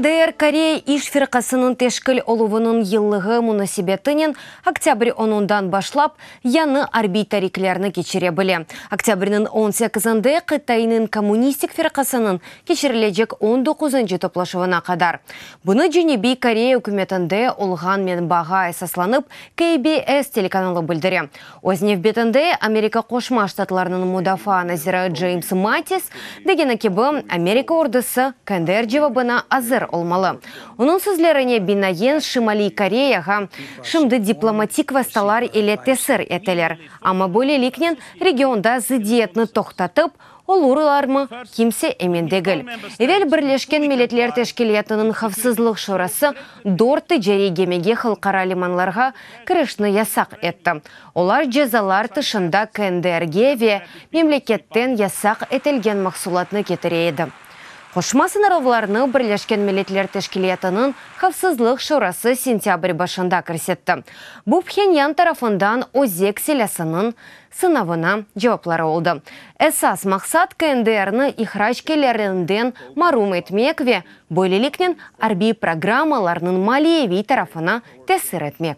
KNDR Koreya iş firqasınıñ teşkil oluvınıñ yıllığı munasebetinen oktâbr onundan başlap yañı arbiy tariklerni keçire bile. Oktâbrniñ on sekizinde Qıtaynıñ Kommunistik firqasınıñ keçirilecek on doquzıncı toplaşuvına qadar. Bunı Cenübiy Koreya ükümetinde olğan menbağa esaslanıp KBS telekanalı bildire. Öz nevbetinde Amerika Qoşma Ştatlarınıñ mudafaa naziri Ceyms Mattis degeni kibi, Amerika ordusı KNDR cevabına azır olmalı. Onıñ sözlerine binaen, Şimaliy Koreyağa şimdi diplomatik vastalar ile tesir eteler. Amma böyleliknen regionda zıddiyetni toqtatıp olurlarmı, kimse emin degil. Evel Birleşken Milletler Teşkilâtınıñ Havfsızlıq Şurası dört ticariy gemige halqara limanlarğa kirişni yasaq etti. Olar cezalar tışında KNDRge ve memleketten yasaq etilgen mahsulatnı ketire edi. Qoşma sıñırlavlarnı Birleşken Milletler Teşkilâtınıñ Havfsızlıq Şurası sentâbr başında kirsetti. Bu Phenyan tarafından özek silâsınıñ sınavına cevapları oldı. Esas maqsat KNDRni ihrac kelirlerinden marum etmek ve böyleliknen arbiy programmalarnıñ maliyeviy tarafına tesir etmek.